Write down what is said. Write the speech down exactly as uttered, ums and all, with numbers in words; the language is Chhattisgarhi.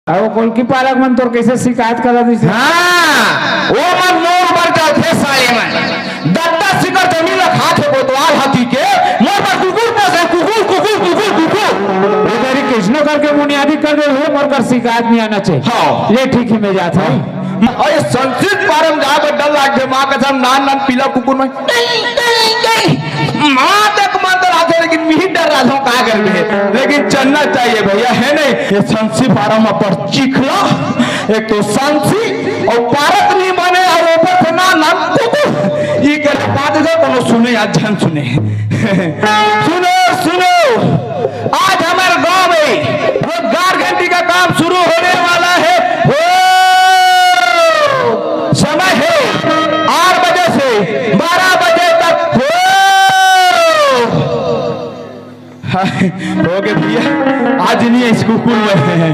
अउ कोलकी पारक मन तोर कइसे शिकायत करत रहिस? हाँ, ओ मन मोर ऊपर चलथे साले मन। दत्ता सिकर जमीन ल खाथे कोतवाल हाथी के, मोर बर कुकुर पोसे, कुकुर, कुकुर, कुकुर, कुकुर। ए दरी कइसनो करके मुनियादी कर दे, हे मोर कर शिकायत नहीं आना चाहिए। हाँ। ले ठीक हे, मैं जात हँव। अरे संसित पारम जाए बर डर लागथे, माँ कसम, नान नान पीला कुकुर मन, माँ तक मन तो आथे, लेकिन मिही डर रहा था, का करबे? लेकिन चलना चाहिए भैया, है नहीं? ये संसित पारम अब्बड़ चिखला, एक तो संसित अउ पारक नहीं माने, अउ ऊपर से नान नान कुकुर। ये करे बात है, कोनो सुने या झन सुने। सुनो, सुनो, आज हमारे गांव में रोजगार घंटी का काम शुरू होने वाला है। हो, समय है आठ बजे से बारह बजे तक। हो, हो गए भैया, आज नहीं है, इस कुकुर में है।